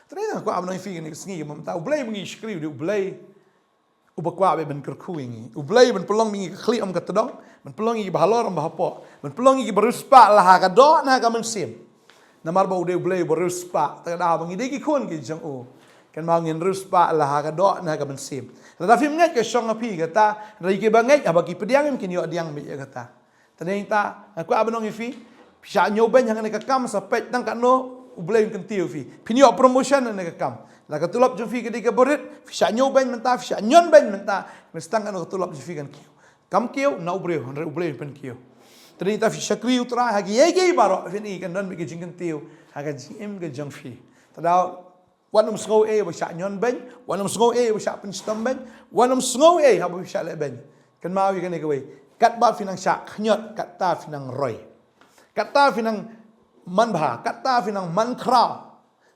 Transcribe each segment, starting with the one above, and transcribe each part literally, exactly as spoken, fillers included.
Te nga kwah ban ong ïa phi kane ka sngi, kumta U Blei ba ngi shakri u dei U Blei uba kwah beit ban kyrkhu ïa ngi. U Blei ban pynlong ïa ngi ka khlieh ym ka tdong, ban pynlong ïa ngi ba halor ym ba hapoh, ban pynlong ïa ngi ba riewspah la ha ka doh ne ha ka mynsiem. Namar ba u dei U Blei uba riewspah, te ka daw ba ngi dei ki khun ki jong u, kynmaw ngin riewspah la ha ka doh ne ha ka mynsiem. Lada phim ngeit ka shong ha phi kata, hynrei kiba ngeit haba ki pdiang kin ïoh pdiang beit ïa kata. Te nangta nga kwah ban ong ïa phi, phi shah ñiewbeiñ ha kane ka kam, sa peit tang katno U Blei un kyntiew ïa phi. Phin ïoh promotion ha kane ka kam. La ka tulop jong phi ka dei kaba rit, phi shah ñiewbeiñ mynta, phi shah ñion beiñ mynta, mynstang katno ka tulop jong phi kan kiew. Kam kiew na u briew, hynrei U Blei un pynkiew. Te nangta phi shakri U Trai ha kiei kiei baroh, phin i kan don beit ka jingkyntiew ha ka jingim ka jong phi. Te daw wat nym sngew ei ba shah ñion beiñ, wat nym sngew ei ba shah pynshitom beiñ, wat nym sngew ei haba phi shah leh beiñ. Kynmaw ïa kane kawei, katba phi nang shah khñiot, kata phi nang roi. Kata phi nang man bha, kata phi nang man khraw.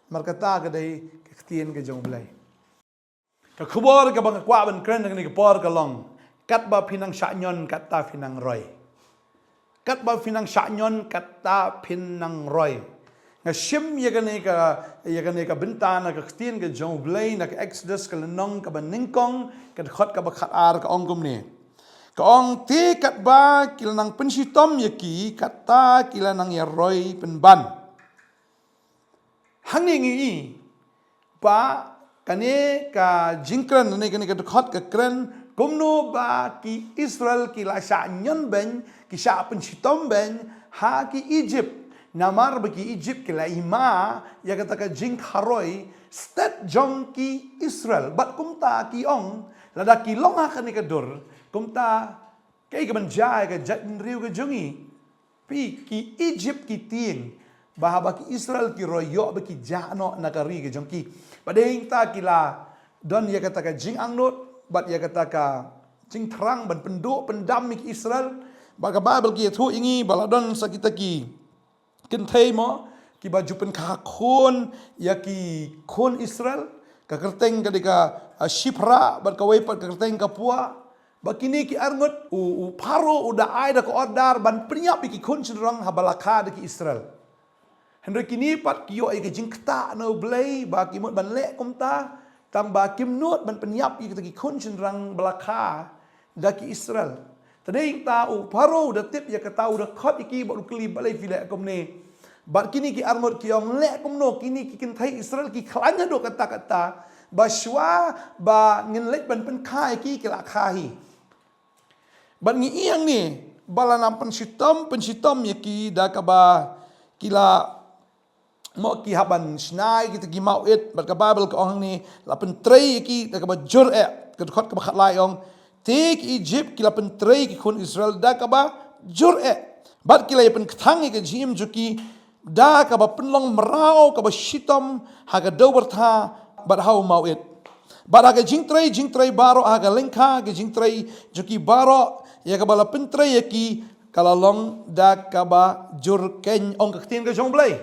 Namar kata ka dei ka ktien ka jong U Blei. Ka khubor kaba nga kwah ban kren ha kane ka por ka long, katba phi nang shah ñion, kata phi nang roi. Katba phi nang shah ñion, kata phin nang roi. Nga shim ïa kane ka, ïa kane ka bynta na ka ktien ka jong U Blei na ka Exodus ka lynnong kaba nyngkong, ka dkhot kaba khatar, ka ong kumne. Ka ong, te katba ki la nang pynshitom ïa ki, kata ki la nang ïa roi pynban. Hangne ngi i ba kane ka jingkren, kane, kane ka dkhot ka kren kumno ba ki Israel ki la shah ñion beiñ, ki shah pynshitom beiñ ha ki Egypt. Namar ba ki Egypt ki la ïma ïa kata ka jingkharoi stet jong ki Israel. Bad kumta ki ong, lada ki long ha kane ka dur, kumta kaei kaban jia ïa ka jaitbynriew ka jong ngi? Phi, ki Egypt ki tieng ba haba ki Israel ki roi, ïoh ba ki jah noh na ka ri ka jong ki. Bad dei nangta ki la don ïa kata ka jingangnud bad ïa kata ka jingthrang ban pynduh pyndam ïa ki Israel. Bad ka Baibl ka ïathuh ïa ngi ba la don sa kita ki kynthei mo, kiba ju pynkha khun ïa ki khun Israel. Ka kyrteng ka dei ka, ah, Shiphrah, bad kawei pat ka kyrteng ka Puah. Ba kine ki arngut, u, u Pharaoh u da ai da ka order ban pynïap ïa ki khun shynrong haba la kha da ki Israel. Hynrei kine pat ki ïoh ïa ka jingktah na U Blei ba kim mut ban leh kumta, tang ba kim nud ban pynïap ïa kita ki khun shynrong ba la kha da ki Israel. Te nangta u Pharaoh u da tip ïa kata, u da khot ïa ki bad u kylli, balei phi leh kumne? Bad kine ki arngut ki ong, leh kumno, kine ki kynthei Israel ki khlaiñ haduh katta katta, ba shuwa ba ngin leit ban pynkha ïa ki, ki la kha hi. Bad ngi i hangne ba la nang pynshitom pynshitom ïa ki da kaba ki la, mo, ki hap ban shna ïa kita ki mawit, bad ka Baibl ka ong hangne, la pyntrei ïa ki da kaba jur eh. Ka dkhot kaba khatlai ong, te ki Egypt ki la pyntrei ïa ki khun Israel da kaba jur eh, bad ki la ïa pynkthang ïa ka jingim jong ki da kaba pynlong mraw kaba shitom ha ka dewbyrtha bad ha u mawit. Bad ha ka jingtrei jingtrei baroh, ha ka lyngkha ka jingtrei jong ki baroh, ïa kaba la pyntrei ïa ki ka la long da kaba jur keiñ, ong ka ktien ka jong U Blei.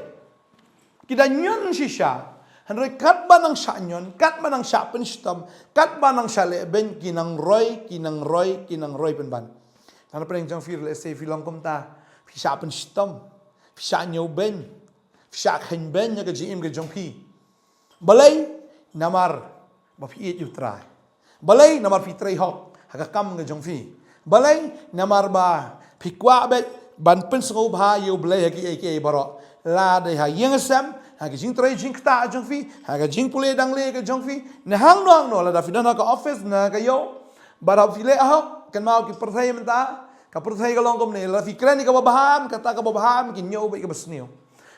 Ki da ñion shisha, hynrei katba nang shah ñion, katba nang shah pynshitom, katba nang shah leh beiñ, ki nang roi, ki nang roi, ki nang roi pynban. Nang pyrshang jong phi, lehse phi long kumta, phi shah pynshitom, phi shah ñiew beiñ, phi shah kheiñ beiñ ïa ka jingim ka jong phi. Balei? Namar ba phi ïeit ïa U Trai. Balei? Namar phi trei hok ha ka kam ka jong phi. Balei? Namar ba phi kwah beit ban pynsngewbha ïa U Blei ha kiei kiei baroh, la dei ha ïing ha sem, ha ki jingtrei jingktah jong phi, ha ka jingpule dangle ka jong phi, ne hangno hangno, lada phi don ha ka office, na ka ïew. Bad haba phi leh hok, kynmaw, ki pyrthei mynta, ka pyrthei ka long kumne, lada phi kren ïa kaba bha, kata kaba bha, kin ñiew beit kaba sniew.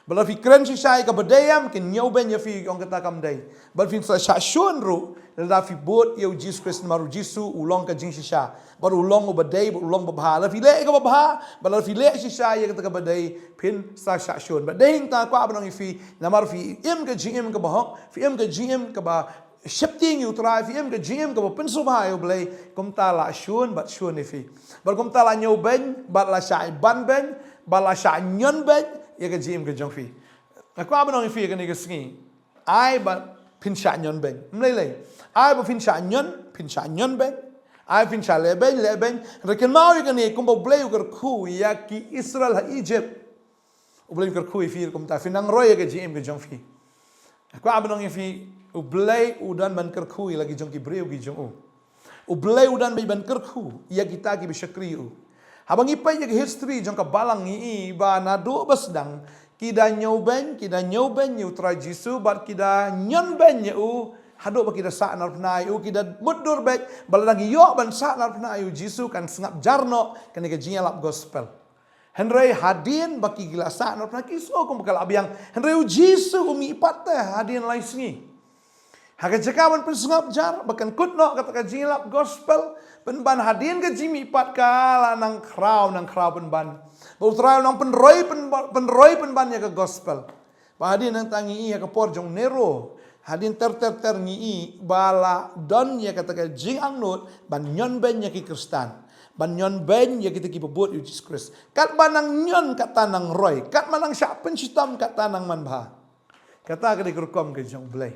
Bad lada phi kren shisha ïa kaba dei, kin ñiew beiñ ïa phi, ong kata kam dei. Bad phin sa shah shun ruh lada phi bud ïa U Jisu Khrist, namar U Jisu u long ka jingshisha, bad u long uba dei, bad u long ba bha. Lada phi leh ïa kaba bha, bad lada phi leh shisha ïa kata kaba dei, phin sa shah shun. Bad dei nangta kwah ban ong ïa phi, namar phi im ka jingim kaba hok, phi im ka jingim kaba sheptieng ïa U Trai, phi im ka jingim kaba pynsngewbha ïa U Blei, kumta la shun bad shun ïa phi. Bad kumta la ñiew beiñ, bad la shah ban beiñ, bad la shah ñion beiñ ïa ka jingim ka jong phi. Nga kwah ban ong ïa phi kane ka sngi, ai ba phin shah ñion beiñ. Ym lei lei. Ai ba phin shah ñion, phin shah ñion beiñ. Ai phin shah leh beiñ, leh beiñ. Hynrei kynmaw ïa kane, kumba U Blei u kyrkhu ïa ki Israel ha Egypt, U Blei un kyrkhu ïa phi ruh kumta, phin nang roi ïa ka jingim ka jong phi. Kwah ban ong ïa phi, U Blei u don ban kyrkhu ïa la ki jong ki briew ki jong u. U Blei u don beit ban kyrkhu ïa kita kiba shakri ïa u. Haba ngi peit ïa ka history jong ka balang ngi i ba naduh ba sdang ki da ñiewbeiñ, ki da ñiewbeiñ ïa U Trai Jisu bad ki da ñion beiñ ïa u. Haduh ba ki da sah narphna ïa u, ki da mutdur beit ba lada ngi ïoh ban sah narphna ïa U Jisu kan sngap jar noh kane ka jingïalap gospel. Hynrei hadien ba ki la sah narphna ki sngew kumba ka la biang. Hynrei U Jisu u mih pat te hadien lai sngi. Ha ka jaka ban pynsngap jar ba kan kut noh kata ka jingïalap gospel, pynban hadien ka jingmih pat ka la nang khraw nang khraw pynban. Ba U Trai u nang pynroi pynba-, pynroi pynban ïa ka gospel. Ba hadien nangta ngi i ha ka por jong Nero, hadien ter ter ter ngi i ba la don ïa kata ka jingangnud ban ñion beiñ ïa ki Khristan, ban ñion beiñ ïa kita kiba bud ïa U Jisu Khrist. Katba nang ñion kata nang roi, katba nang shah pynshitom kata nang manbha. Kata ka dei ka rukom ka jong U Blei.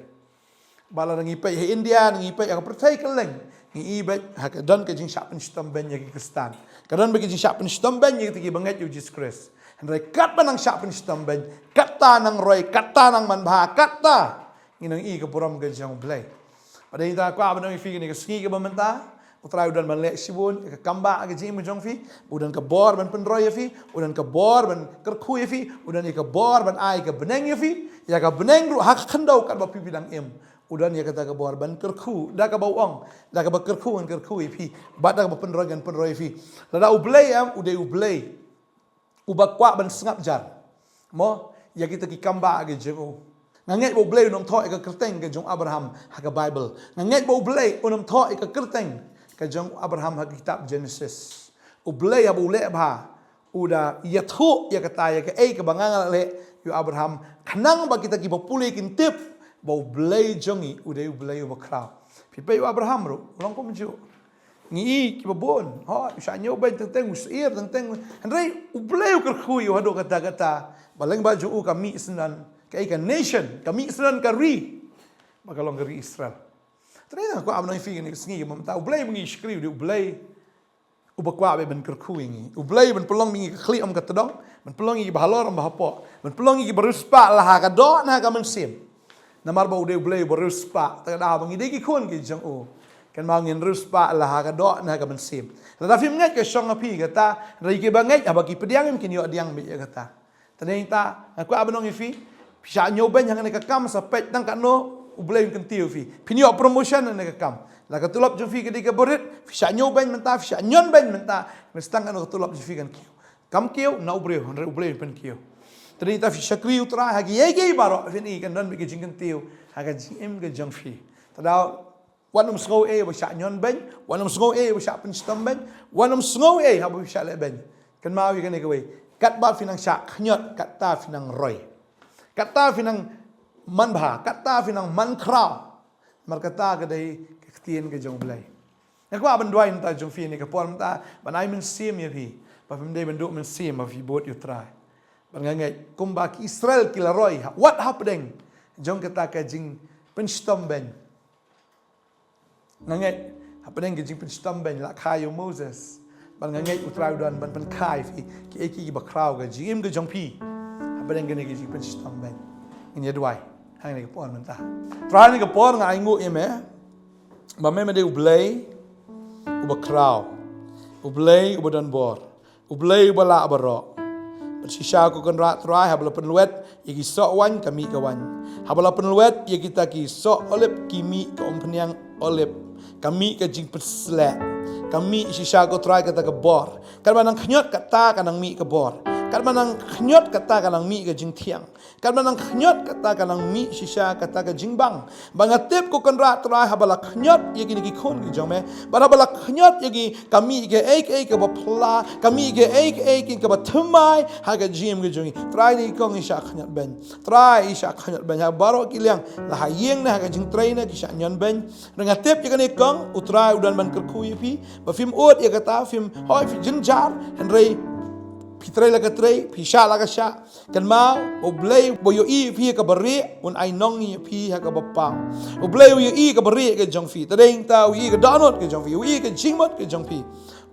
Ba lada ngi peit ha India, ngi peit ha ka pyrthei kylleng, ngi i beit ha ka don ka jingshah pynshitom beiñ ïa ki Khristan. Ka don beit ka jingshah pynshitom beiñ ïa kita kiba ngeit ïa U Jisu Khrist. Hynrei katba nang shah pynshitom beiñ, kata nang roi, kata nang manbha, kata ngi nang i ka burom ka jong U Blei. Bad ïa kata kwah ban ong ïa phi kane ka sngi kaba mynta, U Trai u don ban leh shibun ïa ka kam ba ka jingim ka jong phi. U don ka bor ban pynroi ïa phi, u don ka bor ban kyrkhu ïa phi, u don ïa ka bor ban ai ka bneng ïa phi. Ïa ka bneng ruh ha ka khyndew katba phi phi dang im, u don ïa kata ka bor ban kyrkhu, da kaba u ong, da kaba kyrkhu ngan kyrkhu ïa phi, bad da kaba pynroi ngan pynroi ïa phi. Lada U Blei em, u dei U Blei uba kwah ban sngap jar, mo, ïa kita ki kam ba ki jong u. Nga ngeit ba U Blei un ym thoh ïa ka kyrteng ka jong Abraham ha ka Bible. Nga ngeit ba U Blei un ym thoh ïa ka kyrteng ka jong Abraham ha ka kitab Genesis. U Blei haba u leh bha, u da ïathuh ïa kata, ïa kaei kaba nga nga la leh ïa u Abraham, khnang ba kita kiba pule kin tip ba U Blei jong ngi u dei U Blei uba khraw. Phi peit ïa u Abraham ruh u long kumjuh. Ngi i kiba bun, hooid, u shah ñiewbeiñ teng teng, u syier teng teng. Hynrei U Blei u kyrkhu ïa u haduh katta katta. Ba lyngba jong u ka mih syndon kaei, ka nation, ka mih syndon ka ri, ba ka long ka ri Israel. Te nga kwah ban ong ïa phi kane ka sngi kaba mynta, U Blei ba ngi shakri u dei U Blei uba kwah beit ban kyrkhu ïa ngi. U Blei ban pynlong ïa ngi ka khlieh ym ka tdong, ban pynlong ïa ngi ba halor ym ba hapoh, ban pynlong ïa ngi ba riewspah la ha ka doh ne ha ka mynsiem. Namar ba u dei U Blei uba riewspah, te ka daw ba ngi dei ki khun ki jong u, kynmaw ngin riewspah la ha ka doh ne ha ka mynsiem. Lada phim ngeit ka shong ha phi kata, hynrei kiba ngeit haba ki pdiang ym kin ïoh diang beit ïa kata. Te nangta nga kwah ban ong ïa phi, phi shah ñiewbeiñ ha kane ka kam, sa peit tang katno U Blei un kyntiew ïa phi. Phin ïoh promotion ha kane ka kam. La ka tulop jong phi ka dei kaba rit, phi shah ñiewbeiñ mynta, phi shah ñion beiñ mynta, mynstang katno ka tulop jong phi kan kiew. Kam kiew na u briew, hynrei U Blei un pynkiew. Te nangta phi shakri U Trai ha kiei kiei baroh, phin i kan don beit ka jingkyntiew ha ka jingim ka jong phi. Te daw wat nym sngew ei ba shah ñion beiñ, wat nym sngew ei ba shah pynshitom beiñ, wat nym sngew ei haba shah leh beiñ. Kynmaw ïa kane kawei, katba phi nang shah khñiot, katta phi nang roi, katta phi nang manbha, katta phi nang man khraw. Namar kata ka dei ka ktien ka jong U Blei. Nga kwah ban duwai mynta jong phi ne ka por mynta, ban ai mynsiem ïa phi, ba phim dei ban duh mynsiem ba phi bud ïa U Trai. Bad nga ngeit kumba ki Israel ki la roi ha, wat hapdeng jong kata ka jingpynshitom beiñ. Nga ngeit hapdeng ka jingpynshitom beiñ la kha ïa u Moses. Bad nga ngeit U Trai u don ban pynkha ïa phi kiei kiei kiba khraw ka jingim ka jong phi hapdeng kane ka jingpynshitom beiñ. Ngin ïa duwai ha kane ka por mynta. Trai, ha kane ka por nga ainguh ïa me ba me me dei U Blei uba khraw, U Blei uba don bor, U Blei uba lah baroh. Bad shisha ko Kynrad Trai, haba la pynlwet ïa ki soh waiñ ka mih ka waiñ. Haba la pynlwet ïa kita ki soh olib ki mih ka umphniang olib. Ka mih ka jingpynshlur. Ka mih shisha ko Trai kata ka bor. Katba nang khñiot katta ka nang mih ka bor. Katba nang khñiot katta ka nang mih ka jingthiang. Katba nang khñiot katta ka nang mih shisha kata ka jingbang. Bad nga tip ko Kynrad Trai, haba la khñiot ïa kine ki khun ki jong me, bad haba la khñiot ïa ki, ka mih kaei kaei kaba phylla, ka mih kaei kaei kaba thymmai ha ka jingim ka jong ngi. Trai, ngi kong ngi shah khñiot beiñ. Trai, ngi shah khñiot beiñ ha baroh ki liang, la ha ïing ne ha ka jingtrei ne ki shah ñion beiñ. Nga tip ïa kane kong U Trai u don ban kyrkhu ïa phi, ba phim ud ïa kata, phim, hooid, phi jynjar, hynrei phi trei la ka trei, phi shah la ka shah. Kynmaw, U Blei ba u ïohi ïa phi ha kaba rieh un ai nong ïa phi ha kaba paw. U Blei u ïohi ïa kaba rieh ka jong phi. Te nangta u ïohi ïa ka dohnud ka jong phi, u ïohi ïa ka jingmut ka jong phi.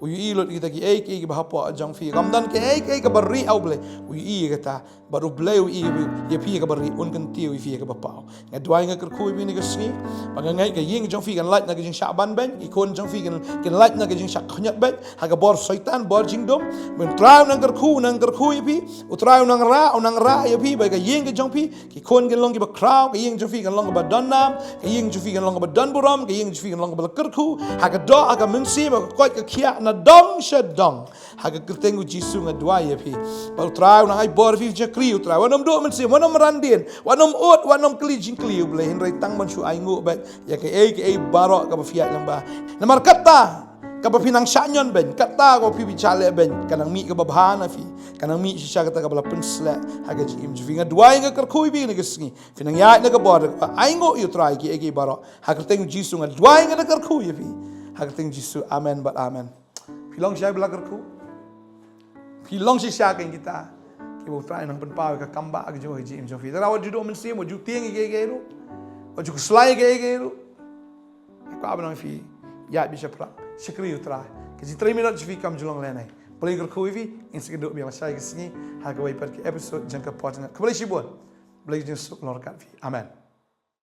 U ïohi lut kita kiei kiei kiba hapoh jong phi. Kam don kiei kiei kaba rieh, ah, U Blei. U ïohi ïa kata. Bad U Blei u ïohi ïa phi ïa kaba rieh, un kyntiew ïa phi ïa kaba paw. Nga duwai nga kyrkhu ïa phi kane ka sngi. Ba nga ngeit ka ïing jong phi kan lait na ka jingshah ban beiñ. Ki khun jong phi kan, kan lait na ka jingshah khñiot beiñ. Ha ka bor Soitan, bor jingdum. Ba U Trai u nang kyrkhu, u nang kyrkhu ïa phi. U Trai u nang rah, u nang rah ïa phi. Ba ka ïing ka jong phi, ki khun kan long kiba khraw, ka ïing jong phi kan long kaba don nam, ka ïing jong phi kan long kaba don burom, ka ïing jong phi kan long kaba la kyrkhu. Ha ka doh, ha ka mynsiem, ha ka koit ka khiah, na dong sha dong. Ha ka kyrteng U Jisu nga duwai ïa phi. Ba U Trai u nang ai bor ïa phi, shakri U Trai. Wat nym duh mynsiem, wat nym ran dien, wat nym ud, wat nym kylli jingkylli, U Blei, hynrei tang ban shu ainguh beit ïa kaei kaei baroh kaba phi ïaid lyngba. Namar kata kaba phi nang shah ñion beiñ, kata kaba phi bishar leh beiñ, ka nang mih kaba bha na phi, ka nang mih shisha kata kaba la pynshlur ha ka jingim jong phi. Nga duwai nga kyrkhu ïa phi kane ka sngi. Phi nang ïaid na ka bor kaba ainguh ïa U Trai kiei kiei baroh. Ha ka kyrteng U Jisu nga duwai nga da kyrkhu ïa phi. Ha ka kyrteng U Jisu, amen bad amen. Phi long shisha ba la kyrkhu? Phi long shisha kein kita kiba U Trai u nang pynpaw ïa ka kam ba ka jong ka jingim jong phi? Te wat ju duh mynsiem, wat ju tieng ïa kiei kiei ruh, wat ju khuslai ïa kiei kiei ruh. Ka ba nang phi ïaid bishaphrang, shakri U Trai. Ka jingtrei minot jong phi kam ju long lehnoh. Phi long kyrkhu ïa phi, ngin sa ïakynduh biang lashai ka sngi ha kawei pat ka episode jong ka podcast. Khublei shibun. Blei jingsuk lor kat phi. Amen.